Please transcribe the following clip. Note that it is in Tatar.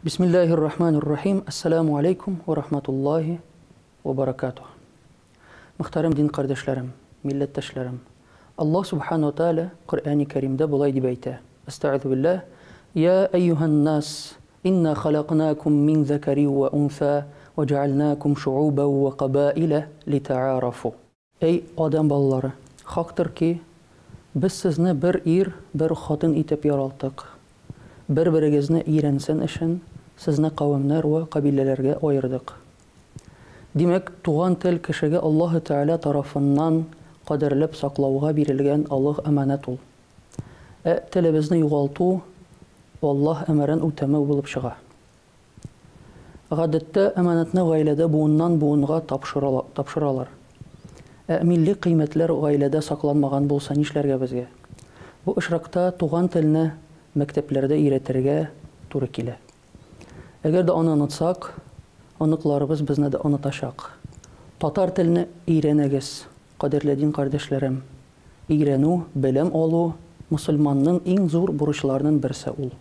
Бисмиллаһир рахманир рахим. Ассаламу алейкум ва рахматуллахи ва баракатух. Мөхтәрәм дин кардәшләрем, милләттәшләрем. Аллаһ субхану ва тааля Коръәни Кәримдә болай дип әйтә. Астагыйзу биллаһ. Я әйюһан нас, инна халакнакум мин закари ва унса ва җаалнакум шуубан ва кабаиля литаарафу. Әй Адәм балалары, хактыр ки, без сезне бер ир, бер хатын итеп яралттык. Бер-берегезне өйрәнсен өчен, сезне кавемнәр вә кабиләләргә аердык. Димәк, туган тел кешегә Аллаһы Тәгалә тарафыннан кадерләп саклауга бирелгән олуг әманәт ул. Ә телебезне югалту Аллаһ әмерен үтәмәү булып чыга. Гадәттә, әманәтне гаиләдә буыннан-буынга тапшыралар. Ә милли кыйммәтләр гаиләдә сакланмаган булса нишләргә безгә? Бу очракта туган телне мәктәпләрдә өйрәтергә туры килә. Әгәр дә аны онытсак, оныкларыбыз безне дә онытачак. Татар телне өйрәнегез, кадерле дин кардәшләрем. Өйрәнү, белем алу, мосылманның иң зур бурычларының берсе ул.